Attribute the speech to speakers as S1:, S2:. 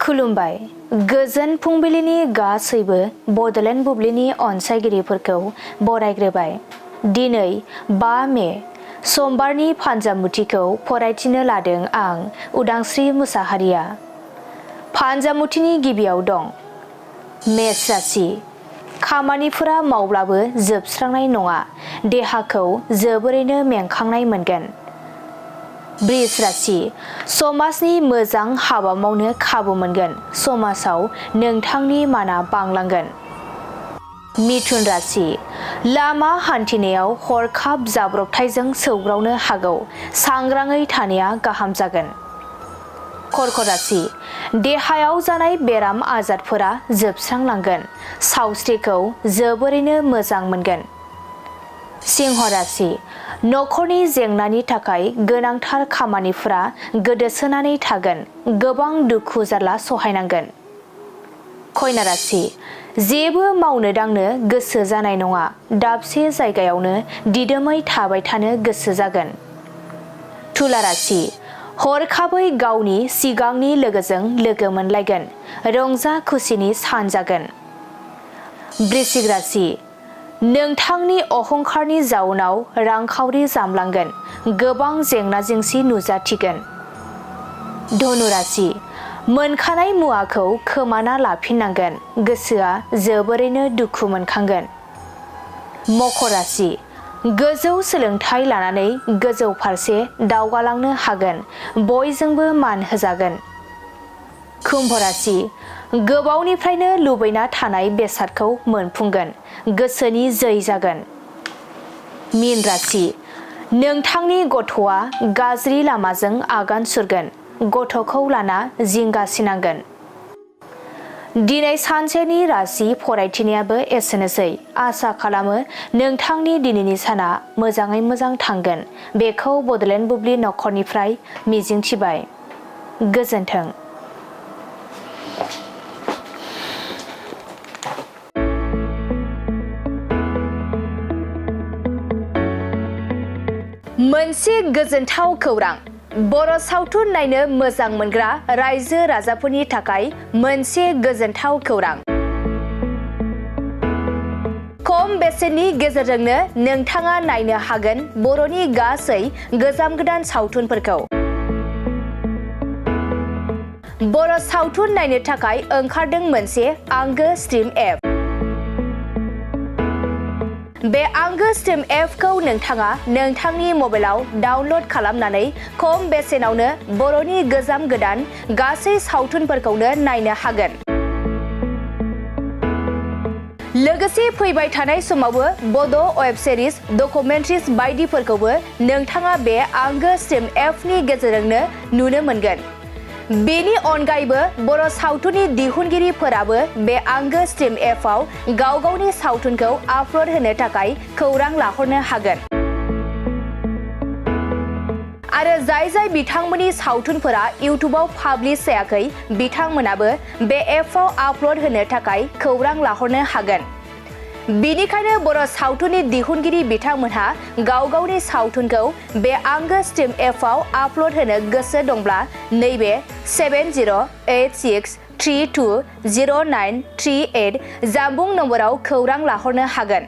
S1: खुलुमबाय गोजोन फुंबिलिनि गासैबो बडलेण्ड बुब्लिनि अनसायगिरिफोरखौ बरायग्रोबाय। दिनै 5 मे समबारनि फान्जामुथिखौ फरायथिनो लादों आं उदांस्रि मुसाहारिया। फान्जामुथिनि गिबियाव दं मेष राशि। खामानिफोरा मावब्लाबो जोबस्रांनाय नङा, देहाखौ जोबोरैनो मेंखांनाय मोनगोन। बृष राशि। समाजनि मोजां हाबा मावनो खाबु मोनगोन, समाजाव नोंथांनि माना बांलांगोन। मिथुन राशि। लामा हान्थिनायाव हरखाब जाब्रबथायजों सौग्रावनो हागौ, सांग्राङै थानाया गाहाम जागोन। कर्क राशि। देहायाव जानाय बेराम आजारफोरा जोबस्रांलांगोन, सावस्रिखौ जोबोरैनो मोजां मोनगोन। सिंह राशि। नखरनि जेंनानि थाखाय गोनांथार खामानिफोरा गोदोसोनानै थागोन, गोबां दुखु जारला सहायनांगोन। कन्या राशि। जेबो मावनो दांनो गोसो जानाय नङा, दाबसे जायगायावनो दिदोमै थाबाय थानो गोसो जागोन। तुला राशि। हरखाबै गावनि सिगांनि लोगोजों लोगो मोनलायगोन, रंजा खुसिनि सान जागोन। वृश्चिक राशि। नोंथांनि अहंखारनि जाउनाव रांखावरि जामलांगोन, गोबां जेंना जेंसि नुजाथिगोन। धनु राशि। मोनखानाय मुवाखौ खोमाना लाफिननांगोन, गोसोआ जोबोरैनो दुखु मोनखांगोन। मकर राशि। गोजौ सोलोंथाइ लानानै गोजौ फारसे दावगालांनो हागोन, बयजोंबो मान होजागोन। कुम्भ राशि। गोबावनिफ्रायनो लुबैना थानाय बेसादखौ मोनफुंगोन, गोसोनि जै जागोन। मीन राशि। नोंथांनि गथ'आ गाज्रि लामाजों आगान सुरगोन, गथ'खौ लाना जिंगासिनांगोन। दिनै सानसेनि राशि फरायथिनायाबो एसेनोसै। आसा खालामो नोंथांनि दिनैनि साना मोजाङै मोजां थांगोन, बेखौ बडलेण्ड बुब्लि नखरनिफ्राय मिजिंथिबाय। गोजोन्थों। मोनसे गोजोनथाव खौरां। बर' सावथुन नायनो मोजां मोनग्रा रायजो राजाफोरनि थाखाय मोनसे गोजोनथाव खौरां। खम बेसेननि गेजेरजोंनो नोंथाङा नायनो हागोन बर'नि गासै गोजाम गोदान सावथुनफोरखौ। बर' सावथुन नायनो थाखाय ओंखारदों मोनसे आंगो स्ट्रिम एप। बे आंगो स्ट्रिम एपखौ नोंथाङा नोंथांनि मबाइलाव डाउनलड खालामनानै खम बेसेनावनो बर'नि गोजाम गोदान गासै सावथुनफोरखौनो नायनो हागोन। लोगोसे फैबाय थानाय समावबो बड' वेब सिरिज, डकुमेन्ट्रिज बायदिफोरखौबो नोंथाङा बे आंगो स्ट्रिम एपनि गेजेरजोंनो नुनो मोनगोन। बेनि अनगायैबो बर' सावथुननि दिहुनगिरिफोराबो बे आंगो स्ट्रिम एपआव गाव गावनि सावथुनखौ आपल'ड होनो थाखाय खौरां लाहरनो हागोन। आरो जाय बिथांमोननि सावथुनफोरा इउटुबाव पाब्लिश जायाखै, बिथांमोनाबो बे एपआव आपल'ड होनो थाखाय खौरां लाहरनो हागोन। बेनिखायनो बर' सावथुननि दिहुनगिरि बिथांमोनहा गाव गावनि सावथुनखौ बे आंगो स्ट्रिम एपआव आपल'ड होनो गोसो दंब्ला नैबे 7086320938 जानबुं नम्बराव खौरां लाहरनो हागोन।